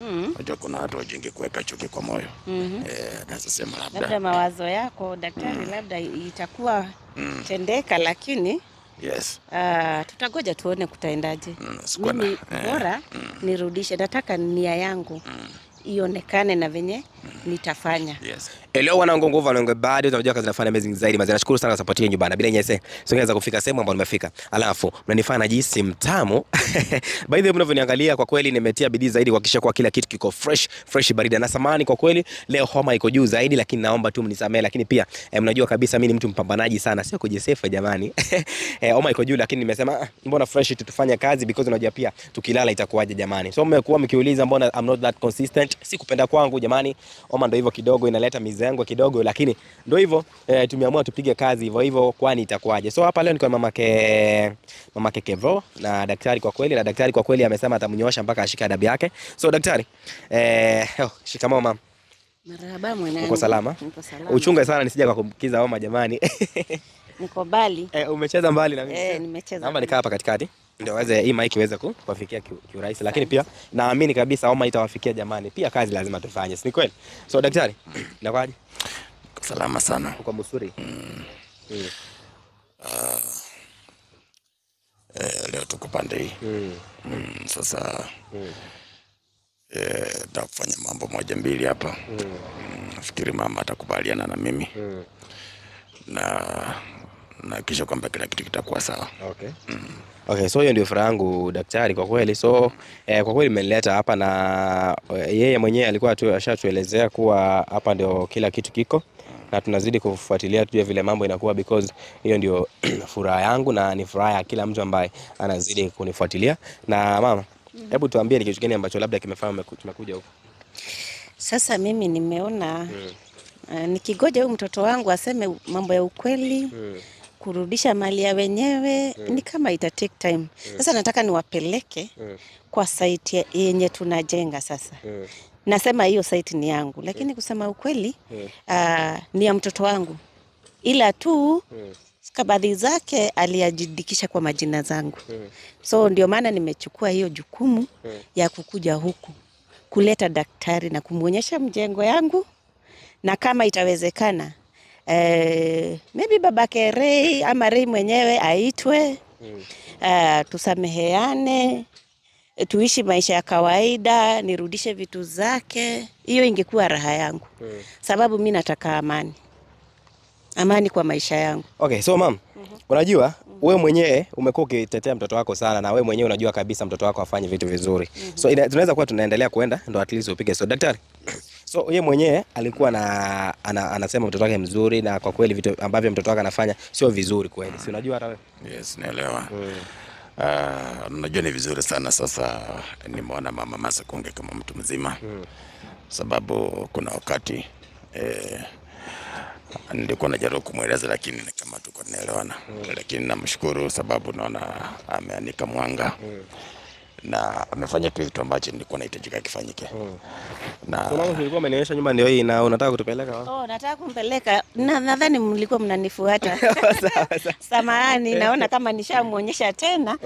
Unajua kuna watu wajingi kuweka chuki kwa moyo. Naweza sema Labda mawazo yako daktari, labda itakuwa tendeka, lakini yes. Tutagoja tuone kutaendaje. Sikuwa na- Mimi bora nirudishe, nataka nia yangu ionekane na venye nitafanya. Yes. Hello wanangu, nguvu wanangu, bado tunajua kazi nafanya amazing zaidi. Mazee, nashukuru sana kwa support yenu bana. Bila nyese singeweza kufika sehemu ambayo nimefika. Alafu mnanifanya najihisi mtamu. By the way, mnavyoniangalia kwa kweli nimetia bidii zaidi kuhakikisha kwa kila kitu kiko fresh, fresh barida. Na samani kwa kweli leo homa iko juu zaidi, lakini naomba tu mnisamee. Lakini pia mnajua kabisa mimi ni mtu mpambanaji sana, sio kujisifa jamani. Homa iko juu lakini nimesema mbona fresh tu tufanye kazi, because unajua pia tukilala itakuwaje jamani. So mmekuwa mkiuliza mbona I'm not that consistent. Si kupenda kwangu jamani. Homa ndio hivyo kidogo inaleta mizengo kidogo, lakini ndio hivyo, tumeamua tupige kazi hivyo hivyo, kwani itakuwaje? So hapa leo niko na mamake Kevo na daktari kwa kweli, na daktari kwa kweli amesema atamnyoosha mpaka ashike adabu yake. So daktari, shikamoo mama. Marhaba mwanangu. Uko salama? Niko salama. Uchunge sana nisije kukuambukiza homa jamani. Niko mbali. Umecheza mbali na mimi. Nimecheza. Naomba nikaa hapa katikati ndio waweze hii mic iweze kuwafikia kiurahisi, lakini pia naamini kabisa homa itawafikia jamani. Pia kazi lazima tufanye, si ni kweli? So daktari, inakuwaje? Salama sana. Uko msuri? Leo tuko pande hii. Sasa kufanya mambo moja mbili hapa. Nafikiri mama atakubaliana na mimi. Na kisha kwamba kila kitu kitakuwa sawa. Okay. Okay, so hiyo ndio furaha yangu daktari kwa kweli. So kwa kweli mmenileta hapa na yeye mwenyewe alikuwa tu ashatuelezea kuwa hapa ndio kila kitu kiko, na tunazidi kufuatilia tujue vile mambo inakuwa, because hiyo ndio furaha yangu na ni furaha ya kila mtu ambaye anazidi kunifuatilia. Na mama, hebu tuambie ni kitu gani ambacho labda kimefanya tumekuja huku? Sasa mimi nimeona nikigoja huyu mtoto wangu aseme mambo ya ukweli, kurudisha mali ya wenyewe ni kama ita take time. Sasa nataka niwapeleke kwa site yenye tunajenga sasa. Nasema hiyo site ni yangu, lakini kusema ukweli ni ya mtoto wangu, ila tu stakabadhi zake aliajidikisha kwa majina zangu. So ndio maana nimechukua hiyo jukumu ya kukuja huku kuleta daktari na kumuonyesha mjengo yangu, na kama itawezekana maybe babake Ray ama Ray mwenyewe aitwe, tusameheane, tuishi maisha ya kawaida, nirudishe vitu zake. Hiyo ingekuwa raha yangu, sababu mi nataka amani, amani kwa maisha yangu. Okay, so mam, unajua wewe mwenyewe umekuwa ukitetea mtoto wako sana, na wewe mwenyewe unajua kabisa mtoto wako afanye vitu vizuri. So tunaweza kuwa tunaendelea kuenda ndo at least upige. So daktari, so yeye mwenyewe alikuwa na anasema mtoto wake mzuri, na kwa kweli vitu ambavyo mtoto wake anafanya sio vizuri kweli. Si unajua hata wewe? Yes, naelewa. Unajua ni vizuri sana sasa nimeona mama Masakunge kama mtu mzima. Sababu kuna wakati nilikuwa najaribu kumweleza, lakini kama tuko tunaelewana. Lakini namshukuru sababu naona ameanika mwanga. Na amefanya kitu ambacho nilikuwa nahitajika kifanyike. Na so mama, ulikuwa umenionyesha nyumba ndio hii na unataka kutupeleka wapi? Oh, nataka kumpeleka. Na nadhani mlikuwa mnanifuata. Samahani, naona kama nishamuonyesha tena.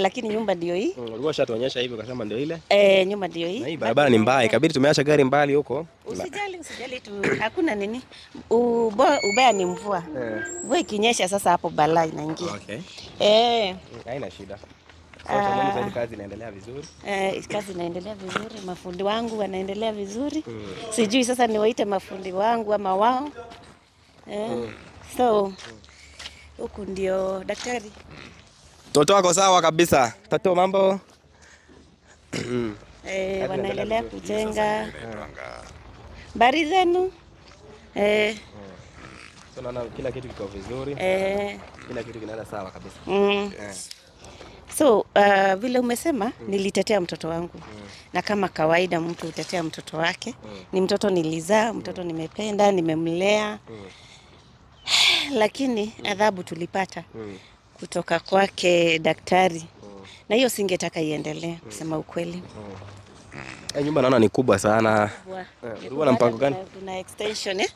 Lakini nyumba ndio hii. Ulikuwa ushatuonyesha hivi ukasema ndio ile. Nyumba ndio hii. Na hii barabara ni mbaya, ikabidi tumeacha gari mbali huko. Usijali, usijali tu. Hakuna nini. Ubaya ni mvua. Mvua ikinyesha sasa hapo balaa inaingia. Okay. Haina shida. So, kazi inaendelea vizuri. Kazi inaendelea vizuri, mafundi wangu wanaendelea vizuri. Sijui sasa niwaite mafundi wangu ama wao. So huku ndio daktari. Toto wako sawa kabisa. Toto mambo. Wanaendelea kujenga. Bari zenu. So naona kila kitu kiko vizuri. Kila kitu kinaenda sawa kabisa. So vile umesema nilitetea mtoto wangu. Na kama kawaida mtu hutetea mtoto wake. Ni mtoto nilizaa, mtoto nimependa, nimemlea. Lakini adhabu tulipata kutoka kwake daktari. Na hiyo singetaka iendelee, kusema ukweli. Nyumba naona ni kubwa sana. Ulikuwa na mpango gani? Tuna extension eh?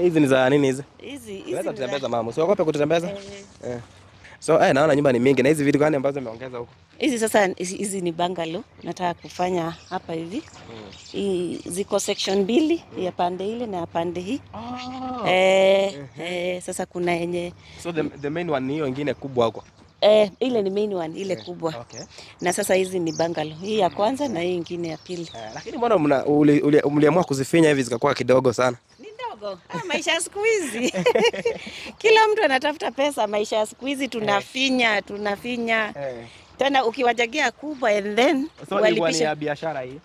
Hizi ni za nini hizi? Hizi Unaweza kutembeza mama. Usiogope kutembeza. So naona nyumba ni mingi na hizi vitu gani ambazo umeongeza huko? Hizi sasa hizi ni bungalow nataka kufanya hapa hivi. Ziko section mbili, ya pande ile na ya pande hii. Sasa kuna yenye So the main one ni hiyo ingine kubwa huko. Ile ni main one, ile kubwa. Okay. Na sasa hizi ni bungalow. Hii ya kwanza na hii ingine ya pili. Lakini mbona mliamua kuzifinya hivi zikakuwa kidogo sana? Ni ndogo. Maisha ya siku hizi. Kila mtu anatafuta pesa, maisha ya siku hizi tunafinya, tunafinya. Tena ukiwajagia kubwa and then So ilikuwa ni walipisha ya biashara hii.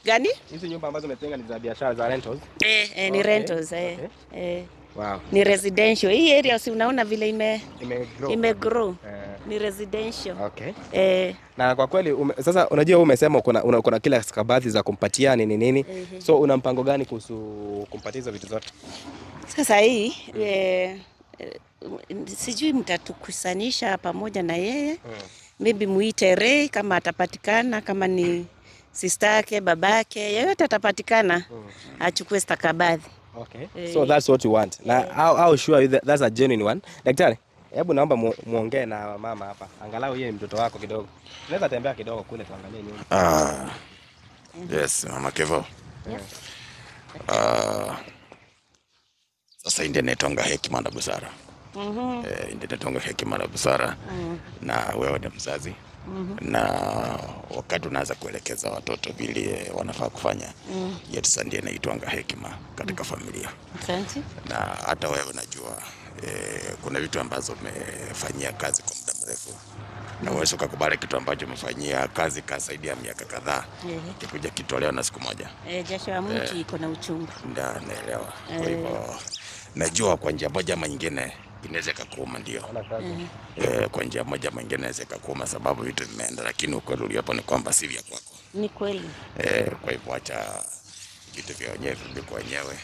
gani? Hizi nyumba ambazo umetenga ni za biashara za rentals. Ni Okay, rentals okay. Wow. Ni residential. Hii area si unaona vile Imegrow. imegrow. Ni residential. Okay. Na kwa kweli sasa unajua wewe umesema kuna kila stakabadhi za kumpatia nini nini. So una mpango gani kuhusu kumpatia hizo vitu zote? Sasa hii sijui mtatukusanisha pamoja na yeye. Maybe muite Ray kama atapatikana, kama ni sister yake, babake, yeyote atapatikana achukue stakabadhi. Okay. So that's what you want. Na how sure are you that's a genuine one? Daktari, hebu naomba muongee na mama hapa. Angalau yeye ni mtoto wako kidogo. Tunaweza tembea kidogo kule tuangalie nyumba. Yes, Mama Kevo. Yes. Sasa hii ndio inaitwanga hekima na busara. Ndio inaitwanga hekima na busara. Na wewe ni mzazi. Na wakati unaanza kuelekeza watoto vile wanafaa kufanya, yetu sasa ndio inaitwanga hekima katika familia. Asante. Na hata wewe unajua kuna vitu ambazo umefanyia kazi kwa muda mrefu, na uweze ukakubali kitu ambacho umefanyia kazi kwa zaidi ya miaka kadhaa kikuja kitolewa na siku moja. Jasho ya mtu iko na uchungu. Ndio, naelewa. Kwa hivyo najua kwa njia moja ama nyingine inaweza ikakuuma, ndio. Kwa njia moja ama nyingine inaweza ikakuuma sababu vitu vimeenda, lakini ukweli uliopo ni kwamba si vya kwako. Ni kweli. Kwa hivyo acha vitu vya wenyewe virudi kwa wenyewe.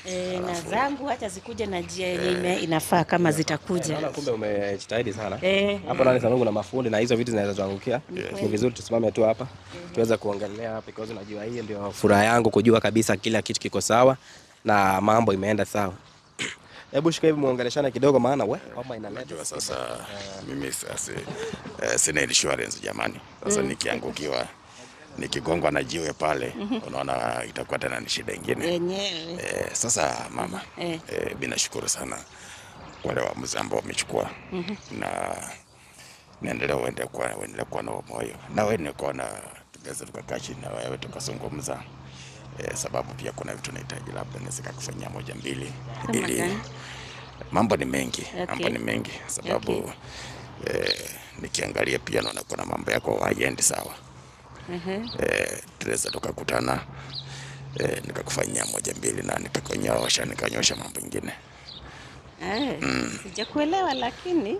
Na zangu acha zikuje na njia yenye inafaa kama zitakuja. Naona kumbe umejitahidi sana. Hapo ndani sababu kuna mafundi na hizo vitu zinaweza tuangukia. Ni vizuri tusimame tu hapa tuweze kuongelea hapa because unajua hii ndio furaha yangu kujua kabisa kila kitu kiko sawa na mambo imeenda sawa. Hebu shika hivi muongeleshane kidogo maana we kama inaleta. Unajua sasa mimi sasa sina insurance jamani. Sasa nikiangukiwa nikigongwa na jiwe pale unaona itakuwa tena ni shida nyingine. Yenyewe. Sasa mama, mimi nashukuru sana kwa wale waamuzi ambao wamechukua. Na naendelea uendelee kuwa na moyo. Na wewe niko na tungeweza tukakaa chini na wewe tukazungumza. Sababu pia kuna vitu nahitaji labda naweza kukufanyia moja mbili ili mambo ni mengi. Mambo ni mengi sababu nikiangalia pia naona kuna mambo yako hayaendi sawa. Tunaweza tukakutana nikakufanyia moja mbili na nikakunyoosha nikanyosha mambo mengine. Sijakuelewa lakini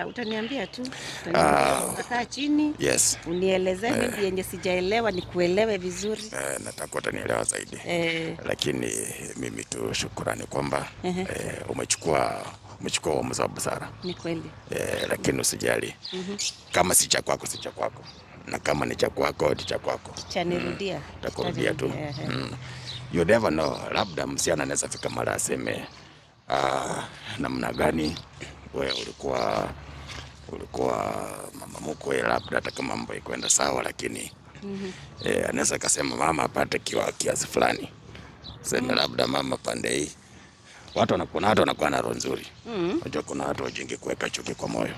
utaniambia tu. Utakaa chini. Yes. Unielezee maybe yenye sijaelewa nikuelewe vizuri. Nataka utanielewa zaidi. Lakini mimi tu shukrani kwamba umechukua uamuzi wa busara. Ni kweli. Lakini usijali. Kama si cha kwako si cha kwako. Na kama ni cha kwako ni cha kwako. Chanirudia. Takurudia tu. You never know, labda msichana anaweza fika mara aseme namna gani wewe ulikuwa mama mkwe, labda hata kama mambo ikwenda sawa, lakini anaweza akasema mama apate kiasi fulani. Sema labda mama pande hii. Watu wanakuwa na roho nzuri. Unajua kuna watu wajingi kuweka chuki kwa moyo.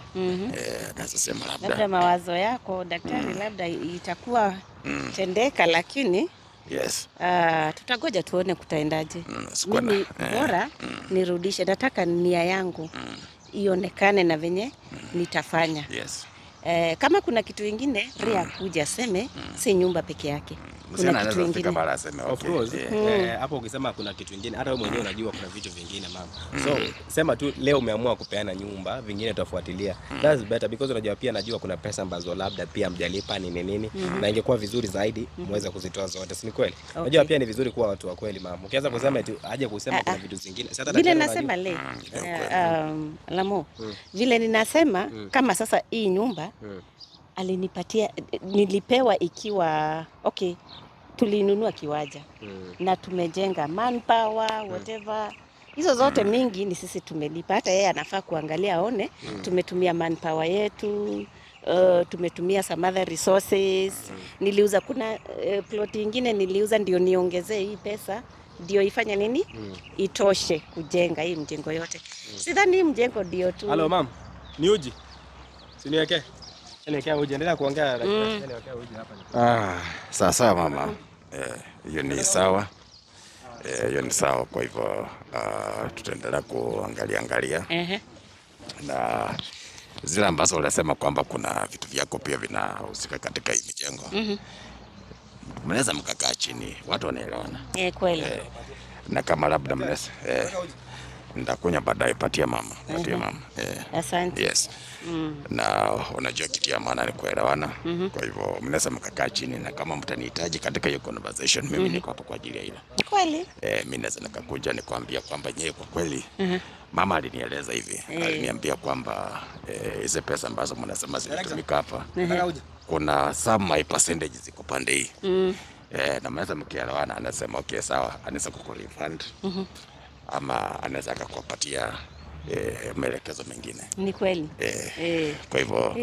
Anaweza sema labda mawazo yako daktari labda itakuwa tendeka, lakini yes. Tutagoja tuone kutaendaje. Mimi bora nirudishe, nataka nia yangu ionekane na venye nitafanya. Yes. Kama kuna kitu kingine Ria kuja aseme, si nyumba peke yake. Kuna kitu kingine. Of course. Hapo ukisema kuna kitu kingine, hata wewe mwenyewe unajua kuna vitu vingine mama. So sema tu leo umeamua kupeana nyumba, vingine tutafuatilia. That's better because unajua pia najua kuna pesa ambazo labda pia mjalipa nini nini, na ingekuwa vizuri zaidi muweze kuzitoa zote, si ni kweli? Unajua pia ni vizuri kuwa watu wa kweli mama. Ukianza kusema eti aje kusema kuna vitu zingine. Sasa vile nasema leo Lamo, vile ninasema kama sasa hii nyumba alinipatia, nilipewa ikiwa okay, tulinunua kiwanja na tumejenga manpower whatever, Hizo zote mingi ni sisi tumelipa. Hata yeye anafaa kuangalia aone tumetumia manpower yetu, tumetumia some other resources. Niliuza kuna plot ingine niliuza ndio niongezee hii pesa ndio ifanye nini, itoshe kujenga hii mjengo yote. Sidhani hii mjengo ndio tu. Hello ma'am. Ni uji. Si niweke. Niweke uji, endelea kuongea daktari. Niweke uji hapa. Sawa sawa mama. Hiyo ni sawa. Hiyo ni sawa, kwa hivyo tutaendelea kuangalia angalia. Na zile ambazo unasema kwamba kuna vitu vyako pia vinahusika katika hii mijengo. Mnaweza mkakaa chini, watu wanaelewana. Kweli. Na kama labda mnaweza nitakunya baadaye, patia mama, patia mama. Asante. Yes. Na unajua kitu ya maana ni kuelewana. Kwa hivyo mnaweza mkakaa chini, na kama mtanihitaji katika hiyo conversation, mimi niko hapo kwa ajili ya hilo. Kweli. Mimi naweza nikakuja nikwambia kwamba nyewe kwa kweli mama alinieleza hivi, aliniambia kwamba hizo pesa ambazo mnasema zinatumika hapa, kuna some my percentage ziko pande hii. Na mnaweza mkielewana, anasema okay sawa, anaweza kukurefund ama anaweza akakupatia maelekezo mengine. Ni kweli. Kwa hivyo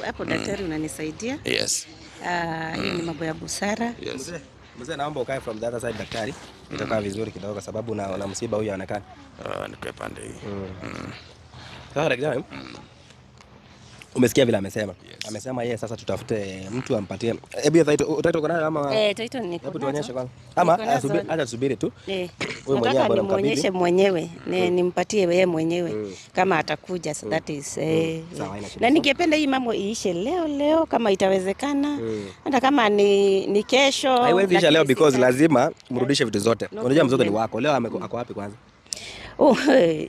hapo daktari unanisaidia. Yes. Hii ni mambo ya busara. Yes. Mzee, naomba ukae from the other side daktari. Itakaa vizuri kidogo kwa sababu na msiba huyu anaonekana. Nikae pande hii. Sasa daktari, umesikia vile amesema. Yes. Amesema yeye sasa tutafute mtu ampatie. Hebu hiyo title uko nayo ama? Title niko. Hebu tuonyeshe kwanza. Ama acha tusubiri tu. Wewe mwenyewe bwana mkabidhi. Mwenyewe nimpatie yeye mwenyewe kama atakuja, so that is na ningependa hii mambo iishe leo leo kama itawezekana. Hata kama ni kesho. Haiwezi isha leo because lazima mrudishe vitu zote. Unajua mzozo ni wako. Leo ako wapi kwanza?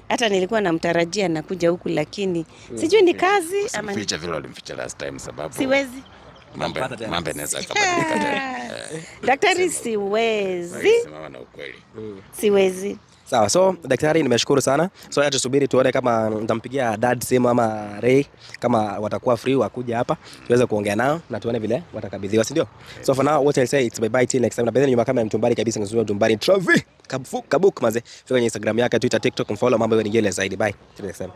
Hata nilikuwa namtarajia nakuja huku lakini sijui ni kazi ama mficha vile alimficha last time, sababu siwezi. Mambo yanaweza kubadilika tena. Daktari, siwezi. Simama na ukweli. Siwezi. Sawa, so daktari nimeshukuru sana. So acha tusubiri tuone kama nitampigia dad simu ama Ray kama watakuwa free wakuja hapa tuweze kuongea nao na tuone vile watakabidhiwa, si ndio? So for now what I'll say, it's bye bye till next time. Na baadaye nyuma kama mtumbari kabisa, ngizuri mtumbari Travi Kabuk manze. Fika kwenye Instagram yake, Twitter, TikTok, mfollow, mambo mengine zaidi. Bye till next time.